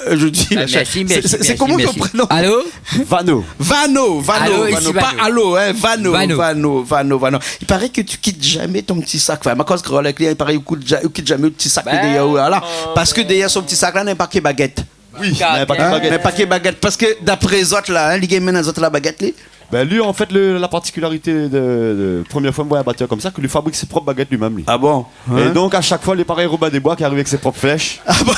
euh, je dis, ben, merci, merci, merci. Comment ton prénom ? Allô ? Vano. Vano, Vano, Vano, ici Vano. Pas allô, hein, Vano, Vano, Vano, Vano. Il paraît que tu quittes jamais ton petit sac. Enfin, ma koz kréol avèk li, il paraît ou kit ja-, ou kit jamé out ti sak dèrièr ou la. Ben, non, ben non. Parce que derrière son petit sac là, néna marké baguette. Oui, néna marké baguette. Néna marké baguette. Parce que d'après zot la, hein, li gingn amenn azot la baguette, li. Ben, lui, en fait, le, la particularité de, de, première fois mi voi un batteur comme ça, que lui fabrique ses propres baguettes lui-même, lui. Ah bon ? Et donc, à chaque fois, il est pareil, Robin des Bois qui arrive avec ses propres flèches. Ah bon ?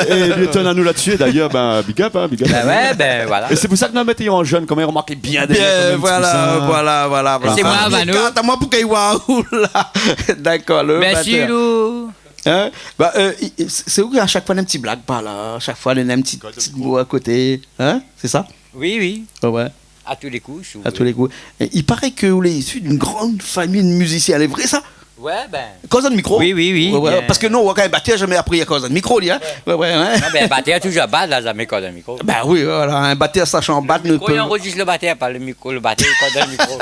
Et il étonne à nous là-dessus. Et d'ailleurs, ben, big up, hein, big up. Ben ouais, ben voilà. Et c'est pour ça que nou la mèt an jaune, comme il remarque bien derrière, comme un petit coussin. Bien, voilà, voilà, voilà. Et c'est moi, Vano. Attends, moi, pourquoi il voit où, là ? D'accord, le batteur. Merci, Lou. Hein ? Bah, euh, i-, i-, c'est où, à chaque fois, néna un petit blague par là, à chaque fois, néna un petit, petit mot à côté. Hein ? C'est ça ? Oui, oui. Ouais, ouais. À tous les coups, si vous voulez. À tous les coups. Et il paraît que vous êtes issu d'une grande famille de musiciens. Lé vré, sa ? Ouais, ben. Koz dan mikro ? Oui, oui, oui, ouais, ouais, bien. Parce que nou, nou, kan batèr, jamé apri koz dan mikro, li, hein ? Ouais. Ouais, ouais, ouais. Non, ben, batèr, toujours bat, la, jamé koz dan mikro. Ben oui, voilà, un batteur sachant battre ne peut. Le micro, il enregistre le batteur, pas le micro, le batteur, il koz dan mikro.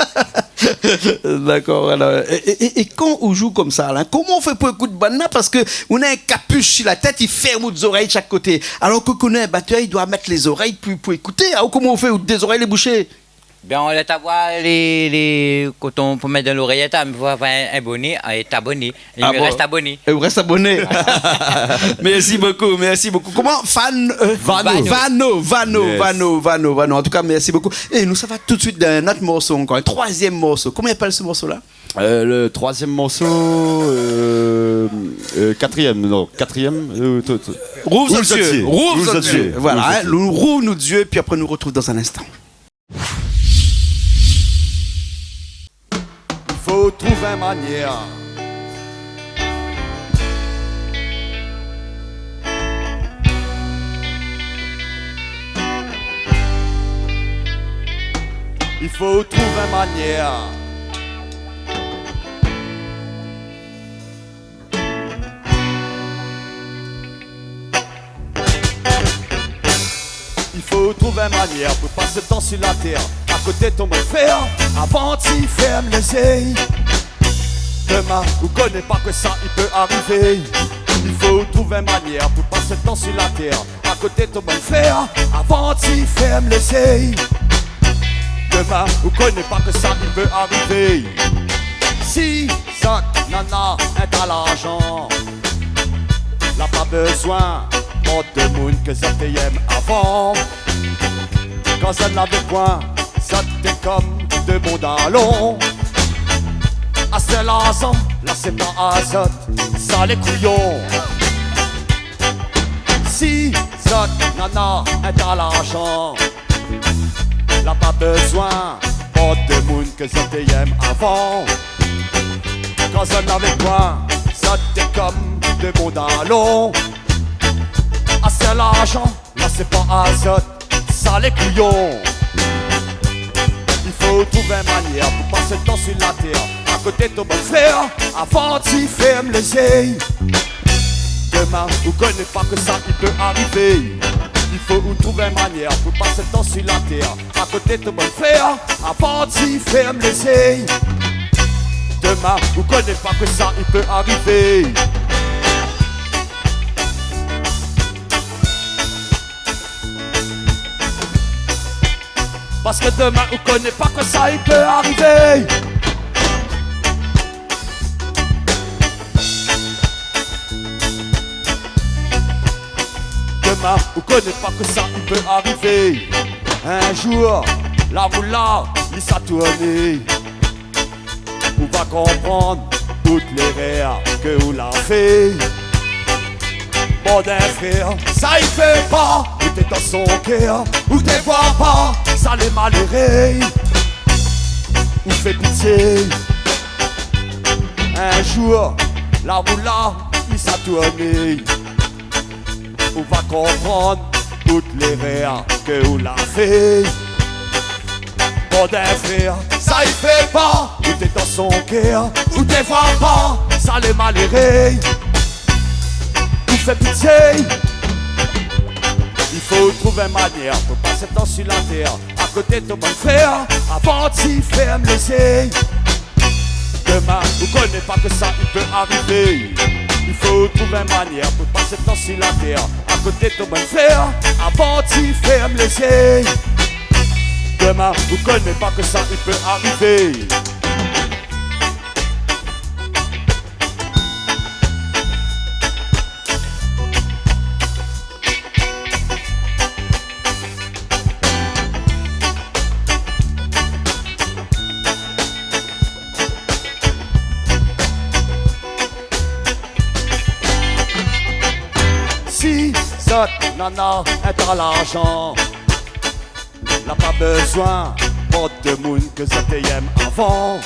D'accord, voilà. Et, et, et, et kan ou joué comme ça, là, comment on fait pour écouter banna ? Parce que ou néna un capuche sur la tête, il ferme out zorèy shak koté. Alors que kan ou néna un batteur, il doit mettre les oreilles pour, pour écouter. Alors, comment on fait, out dé zorèy lé bouché ? Ben, on lèt avoir les, les, quand on peut mettre dans l'oreillette, hein, mais faut avoir un, un bonnet, et t'abonner. Ah bon ? Il me reste abonné. Et il reste abonné. Merci beaucoup, merci beaucoup. Comment ? Fan, euh, Vano. Vano, Vano, yes. Vano, Vano, Vano. En tout cas, merci beaucoup. Et nou sava tout de suite dans un autre morceau encore, un troisième morceau. Comment il appelle ce morceau-là ? Euh, le troisième morceau, euh, euh, quatrième, non, quatrième, euh, t-, t-, Rouv zot zié. Rouv zot zié. Rouv zot zié. Voilà, hein, nou rouv nout zié, puis après nou retrouv dans un instant. I fo trouv in manièr. I fo trouv in manièr. I fo trouv in manièr pou pas tan si la tèr. Akoté tonm fèr, avan ti fèrm lé zié. Domin, ou koné pa kosa i pé arivé. I fo trouv in manièr pou pas tan si la tèr. Akoté tonm fèr, avan ti fèrm lé zié. Domin, ou koné pa kosa i pé arivé. Si zot nana in ta larzan, la pa bezoin mont demoun ke zot té yèm avan. Kan zot lavé poin, zot té konm demoun dalon. Astèr larzan la sé pa azot, sa lé kouyon. Si zot nana in ta larzan, la pa bezoin mont demoun ke zot té yèm avan. Kan zot lavé poin, zot té konm demoun dalon. Astèr larzan la sé pa azot, sa lé kouyon. I fo trouv in manièr pou pas tan si la tèr. Akoté tonm fèr, avan ti fèrm lé zié. Domin, ou koné pa kosa i pé arivé. I fo ou trouv in manièr pou pas tan si la tèr. Akoté tonm fèr, avan ti fèrm lé zié. Domin, ou koné pa kosa i pé arivé. Paske domin, ou koné pa kosa i pé arivé. Domin, ou koné pa kosa i pé arivé. In zour, la roula, li sa tourné. Ou va konprann tout lérèr ke ou la fé. Bord in frèr, sa i fé pa, ou té dan son kèr, ou té voi pa, sa lé maléré. Ou fé pitié. In zour, la roula, li sa tourné. Ou va konprann tout lérèr ke ou la fé. Bann frér, sa i fé pa, ou té dan son kèr, ou té voi pa, sa lé maléré, ou fé pitié. I fo trouv in manièr pou pas in tan si la tèr, akoté ton bann frér, avan ti fèrm lé zié. Domin, ou koné pa kosa i pé arivé. I fo trouv in manièr pou pas in tan si la tèr, akoté ton bann frér, avan ti fèrm lé zié. Domin, ou koné pa kosa i pé arivé. Si zot néna in ta larzan, la pa bezoin port demoun ke zot té yèm avan.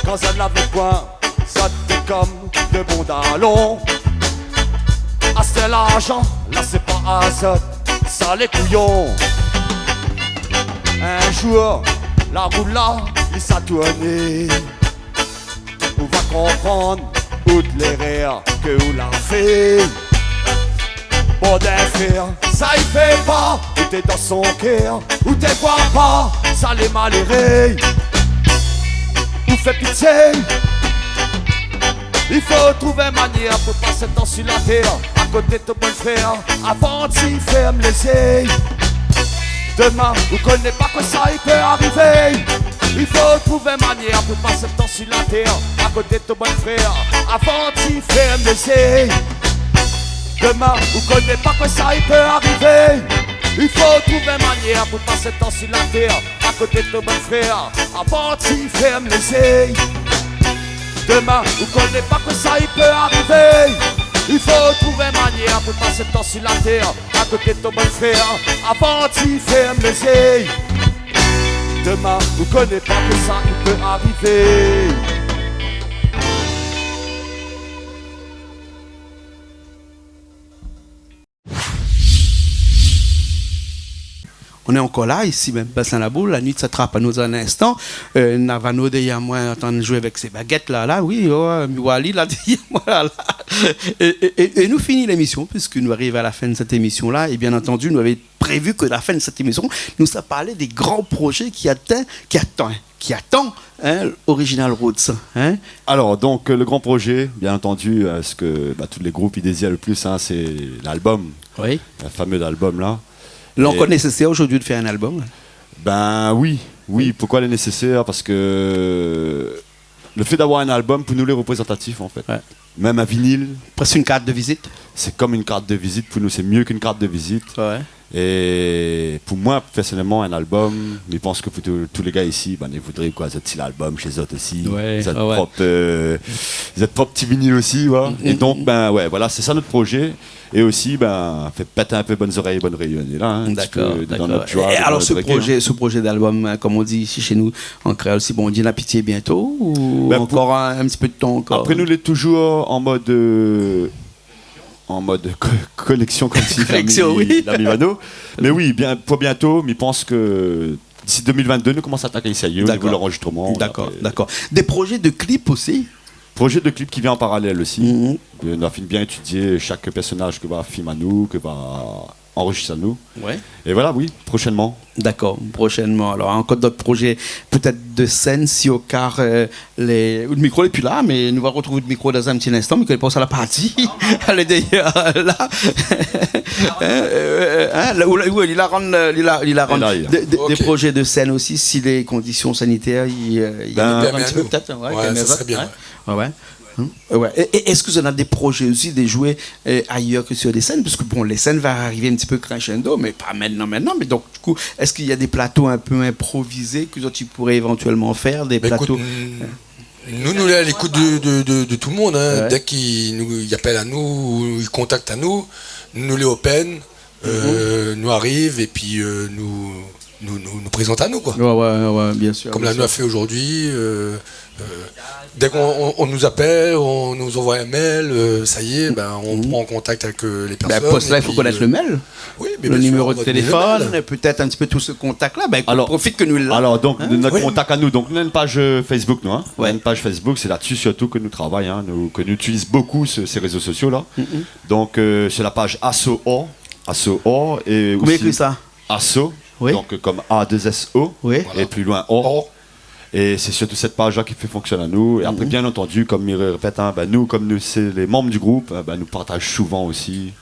Kan zot lavé poin, zot té kom de bon dalon. Astèr larzan la sé pa a zot, sa lé kouyon. In zour, la rou la, li sa tourné. Ou va konprann out lérèr ke ou la fé. Bann frér, sa i fé pa, ou té dan son kèr, ou té voi pa, sa lé maléré, ou fé pitié. I fo trouv in manièr pou pas in tan si la tèr, akoté ton bann frér, avan ti fèrm lé zié. Domin, ou koné pa kosa i pé arivé. I fo trouv in manièr pou pas in tan si la tèr, akoté ton bann frér, avan ti fèrm lé zié. Domin, ou koné pa kosa i pé arivé. I fo trouv in manièr pou pas in tan si la tèr, akoté ton bann frér, avan ti fèrm lé zié. Domin, ou koné pa kosa i pé arivé. I fo trouv in manièr pou pas in tan si la tèr, akoté ton bann frér, avan ti fèrm lé zié. Domin, ou koné pa kosa i pé arivé. Nou lé ankor la, isi mèm, Basin Laboul, la nuit sa trap anou dan in instan. Euh, Navano dèrièr moin, antrinn zoué avèk sé bagèt la, la, oui, oh, mi voi ali la dèrièr moin la, la. É, é, é, é nou fini lémision, piske nou ariv a la fin de sèt émision la, é bien antandi, nou lavé prévi ke la fin de sèt émision, nou sa parl dé gran projé ki atann, ki atann, ki atann, hein, Original Roots, hein. Alors, donc, euh, le grand projet, bien entendu, euh, ce que, bah, tous les groupes, ils désirent le plus, hein, c'est l'album. Oui. Le fameux album, là. Lé ankor nésésèr zordi de fé in album ? Ben oui, oui. Pourquoi lé nésésèr ? Parce que le fait d'avoir un album, pou nou, lé reprézantatif, en fait. Ouais. Même un vinyle. Presque une carte de visite. C'est comme une carte de visite. Pou nou, c'est mieux qu'une carte de visite. Ouais. É pou moin, personnellement, un album, mi pans ke pou tout, tout lé gars isi, ben, i voudré, koi, zot ti album shé zot osi. Ouais, zot prop, euh, zot prop ti vinyle osi, ouais. Mm, mm. Et donc, ben, ouais, voilà, c'est ça notre projet. Et aussi, ben, fé pèt in pé bann zorèy, bann Rényoné la, hein, un petit peu dans notre joie, dans notre reggae, hein. D'accord, d'accord. Et alors, ce projet, ce projet d'album, hein, comme on dit ici chez nous, en créole, si Bondié la pitié bientôt, ou encore un, un petit peu de temps encore ? Ben, pou, après, nou lé toujours en mode, euh, en mode co-, collection, comme si l'ami, l'ami Vano. Collection, oui. Mais oui, bien, pour bientôt, mi pans ke d'ici deux mille vingt-deux, nou komans atak sérieux au niveau de l'enregistrement. D'accord, d'accord. Des projets de clip aussi ? Projet de clip qui vient en parallèle aussi. Mhm. Euh, nou la fine bien étudié chaque personnage ke va film anou, ke va enregistrer anou. Ouais. Et voilà, oui, prochainement. D'accord, prochainement. Alors, encore d'autres projets, peut-être de scène, si au cas, euh, lé, le micro lé pi la, mé nou va retrouv le micro dans un petit instant, mé ke lé pa sa la parti. Alé, d'ailleurs, la. Hein, euh, hein, la, ou la, ou la rann, euh, li la, li la rann. Lé la, lé la. Des, des, des projets de scène aussi, si les conditions sanitaires, i, euh, i pèrmèt anou. Ben, peut-être, ouais, ouais, sa sré bien, ouais. Ouais, ouais. Hmm ? Euh, ouais. Et, et est-ce que vous en avez des projets aussi de jouer, euh, ailleurs que sur des scènes ? Parce que bon, les scènes va arriver un petit peu crescendo, mais pas maintenant, maintenant. Mais donc, du coup, est-ce qu'il y a des plateaux un peu improvisés que toi, tu pourrais éventuellement faire, des plateaux ? Ben, écoute, n-, nou, nou lé a l'écoute de, de, de, de tout le monde, hein. Ouais. Dès qu'ils nous, ils appellent à nous, ou ils contactent à nous, nou lé open, euh, nou ariv, et puis, euh, nou, nou, nou, nou prézant anou, koi. Ouais, ouais, ouais, ouais, bien sûr, bien sûr. Comme la nou la fé zordi, euh, Euh, dès qu'on, on, on nous appelle, on nous envoie un mail, euh, ça y est, ben, on prend contact avec, euh, les personnes. Ben, pour cela, il faut connaître le mail. Oui, mais bien sûr, votre numéro de téléphone, peut-être un petit peu tout ce contact-là. Ben, écoute, profite que nous l'a. Alors, donc, notre contact à nous, donc, nou néna une page, euh, Facebook, nou, hein. Nou néna une page Facebook, c'est là-dessus surtout que nous travaillons, hein, nous, que nous utilisons beaucoup ce, ces réseaux sociaux-là. Donc, euh, c'est la page Asso Or, Asso Or, et aussi Asso, donc, euh, comme A deux S O, et plus loin, Or. Et c'est surtout cette page-là qui fait fonctionner à nous. Et après, bien entendu, comme mi répèt, hein, ben, nous, comme nous, c'est les membres du groupe, euh, ben, nous partageons souvent aussi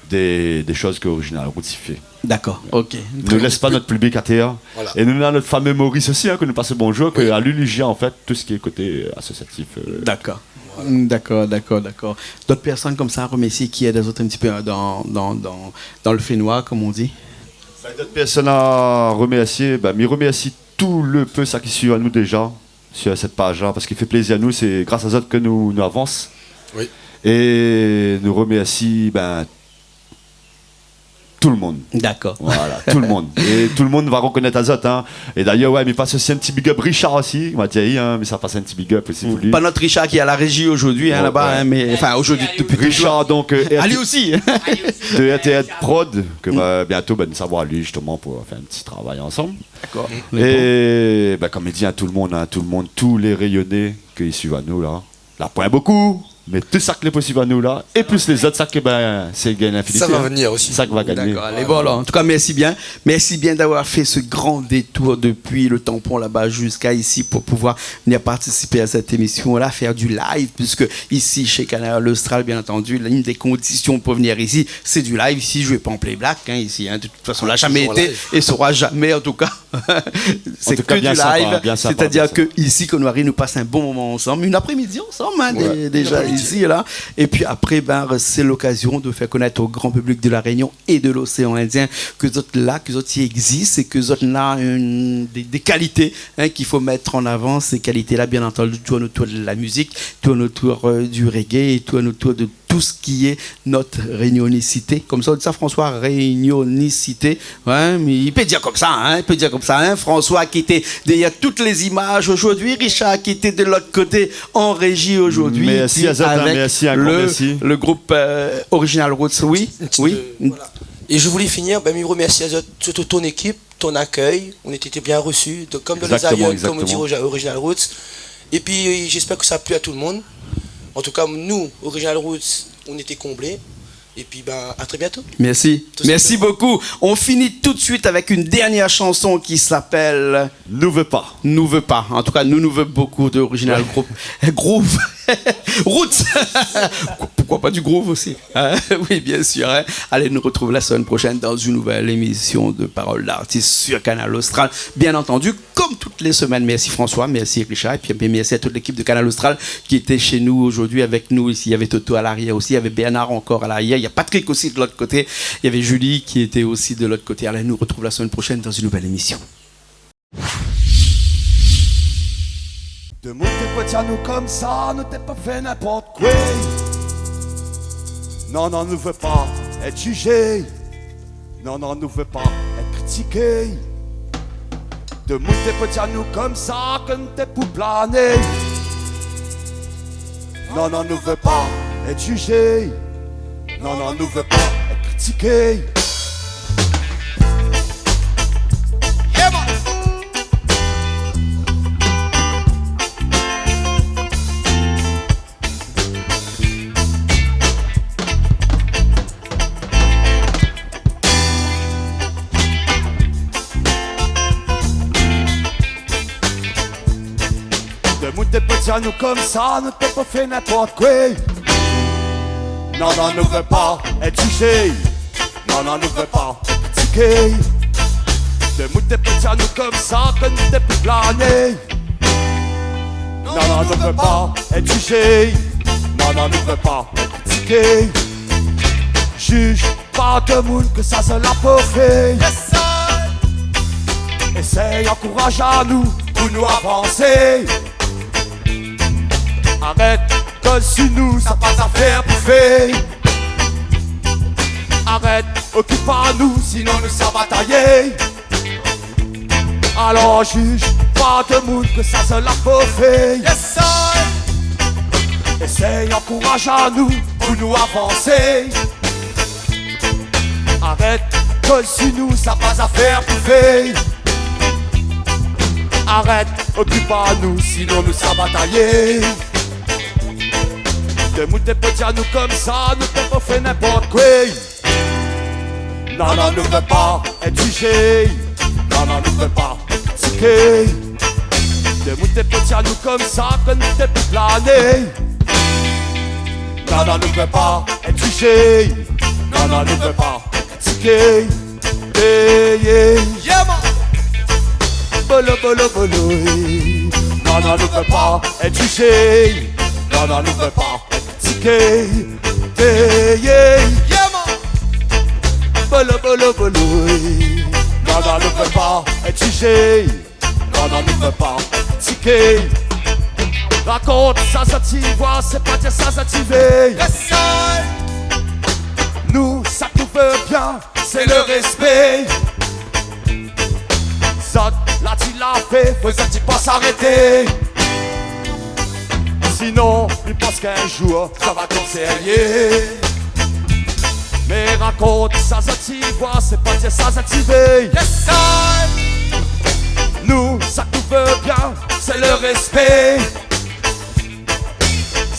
des, des choses que Original Roots i fé. D'accord, ok. Nou lès pa nout piblik atèr. Voilà. É nou néna nout famé Maurice osi, hein, ke nou pass bonjour, ke ali li jèr, an fèt, tout sak lé koté, euh, asosiatif, euh. D'accord. Voilà. Mm, d'accord, d'accord, d'accord. D'autres personnes comme ça à remercier qui aident les autres un petit peu, euh, dans, dans, dans, dans le fenouil, comme on dit ? Ben, d'autres personnes à remercier, ben, mi remèrsi tout le pé sak i suiv anou déja sur cette page-là, parske i fé plézir anou, sé gras azot ke nou, nou avans. Oui. É nou remèrsi, ben, tout le monde. D'accord. Voilà, tout le monde. É tout le monde va reconnaître azot, hein. É d'ailleurs, ouais, mi pass osi un petit big up Richard osi, ma di, hein, mi sa pass un petit big up osi pou li. Pas notre Richard qui est à la régie aujourd'hui, hein, là-bas, hein, mais, enfin, aujourd'hui, depuis toujours. Richard, donc, euh, ali osi. De R T R Prod, ke, ben, bientôt, ben, nou sa voir ali, justement, pour faire un petit travail ensemble. D'accord. É, ben, comme il dit, hein, tout le monde, hein, tout le monde, tous les Réunionnais ke i suiv anou la, la poin bokou, mé tout sak lé posib anou la, é plus les autres, sak, ben, sé gagn l'infinité, hein. Ça va venir aussi. Sak va gagné. D'accord, allez, bon, alors, en tout cas, merci bien. Merci bien d'avoir fait ce grand détour depuis le Tampon là-bas jusqu'à ici pour pouvoir venir participer à cette émission-là, faire du live, puisque ici, chez Kanal Austral, bien entendu, l'une des conditions pour venir ici, c'est du live. Ici, i joué pas en playback, hein, ici, hein. De toute façon, la jamais été et sera jamais, en tout cas. C'est que du live. C'est-à-dire que ici, kan nou ariv, nou pass un bon moment ensemble, une après-midi ensemble, hein, déjà ici, là. Et puis après, ben, c'est l'occasion de faire connaître au grand public de La Réunion et de l'océan Indien ke zot lé la, ke zot i existe é ke zot néna une, des, des qualités, hein, qu'il faut mettre en avant. Ces qualités-là, bien entendu, tournent autour de la musique, tournent autour, euh, du reggae et tournent autour de tout ce qui est notre réunionicité. Comme ça, on dit ça, François, réunionicité. Ouais, mais il peut dire comme ça, hein, il peut dire comme ça, hein, François, qui était derrière toutes les images aujourd'hui, Richard, qui était de l'autre côté en régie aujourd'hui, merci à zot, hein, avec le, le groupe, euh, Original Roots. Oui, oui. Voilà. Et je voulais finir, ben, mi remèrsi azot, surtout ton équipe, ton accueil, on était bien reçus, donc, comme dans les aïeux, comme on dit, Original Roots. Et puis, j'espère que ça a plu à tout le monde. En tout cas, nous, Original Roots, on était comblés. Et puis, ben, à très bientôt. Merci. Tout simplement. Merci beaucoup. On finit tout de suite avec une dernière chanson qui s'appelle Nou vé pa. Nou vé pa. En tout cas, nou, nou vé bokou de Original Group. Groove. Roots. Pourquoi pas du groove aussi, hein ? Oui, bien sûr, hein. Allez, nou retrouv la semaine prochaine dans une nouvelle émission de Parole d'artiste sur Kanal Austral. Bien entendu, comme toutes les semaines, merci François, merci Richard, et puis, bien, merci à toute l'équipe de Kanal Austral qui était chez nous aujourd'hui avec nous ici. Il y avait Toto à l'arrière aussi, il y avait Bernard encore à l'arrière, il y a Patrick aussi de l'autre côté, il y avait Julie qui était aussi de l'autre côté. Allez, nou retrouv la semaine prochaine dans une nouvelle émission. Demoun té pé di anou konmsa, nou té pé fé ninport koué. Non, non, nou vé pa èt jijé. Non, non, nou vé pa èt kritiké. Demoun té pé di anou konmsa ke nou té pou plané. Non, non, nou vé pa èt jijé. Non, non, nou vé pa èt kritiké. Demoun té pé di anou konmsa, nou té pé fé ninport koué. Non, non, nou vé pa èt jijé. Non, non, nou vé pa èt kritiké. Demoun té pé di anou konmsa ke nou té pou plané. Non, non, nou vé pa èt jijé. Non, non, nou vé pa èt kritiké. Jij pa demoun ke sa zot la pé fé. Eséy ankouraz anou pou nou avansé. Arèt koz si nou, sa pa zafèr pou fé. Arèt okip anou, sinon nou sa batayé. Alor jij Pa demoun ke sa zot la fofé. Yes, sir. Éséy ankouraz anou pou nou avansé. Arèt koz si nou, sa pa zafèr pou fé. Arèt okip anou, sinon nou sa batayé. Demoun té pé di anou konmsa, nou té pé fé ninport koué. Non, non, nou vé pa èt jijé. Non, non, nou vé pa èt kritiké. Demoun té pé di anou konmsa, ke nou té pé plané. Non, non, nou vé pa èt jijé. Non, non, nou vé pa kritiké. Ey, ey. Yeah, man. Bolo, bolo, bolo, ey. Non, non, nou vé pa èt jijé. Non, non, nou vé pa èt kritiké. Ey, ey. Yeah, man. Bolo, bolo, bolo, ey. Non, non, nou vé pa èt jijé. Non, non, nou vé pa èt kritiké. Rakont sa zot i voi, sé pa dir sa zot i vé. Yes, sir. Nou, sak nou vé bien, sé le rèspé. Zot la di la fé, fo zot i pans arété. Sinon, mi pans k'in zour, sa va konm sérié. Mé rakont sa zot i voi, sé pa dir sa zot i vé. Yes, sir. Nou, sak nou vé bien, sé le rèspé.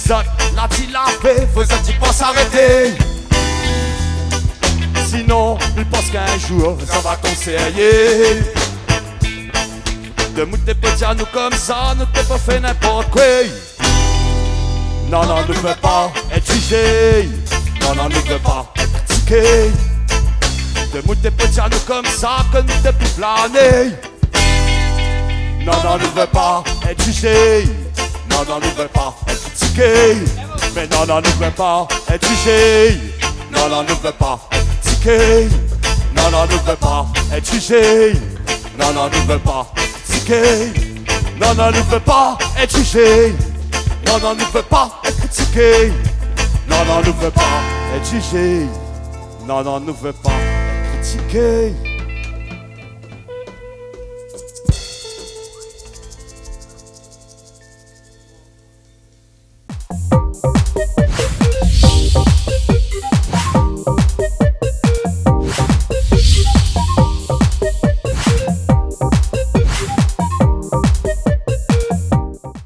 Zot la di la fé, fo zot i pans arété. Sinon, mi pans k'in zour, sa va konm sérié. Demoun té pé di anou konmsa, nou té pé fé ninport koué. Non, non, nou vé pa èt jijé. Non, non, nou vé pa èt kritiké. Demoun té pé di anou konmsa, ke nou té pé plané. Non, non, nou vé pa èt jijé. Non, non, nou vé pa èt kritiké. Mé non, non, nou vé pa èt jijé. Non, non, nou vé pa èt kritiké. Non, non, nou vé pa èt jijé. Non, non, nou vé pa èt kritiké. Non, non, nou vé pa èt jijé. Non, non, nou vé pa èt kritiké. Non, non, nou vé pa èt jijé. Non, non, nou vé pa èt kritiké.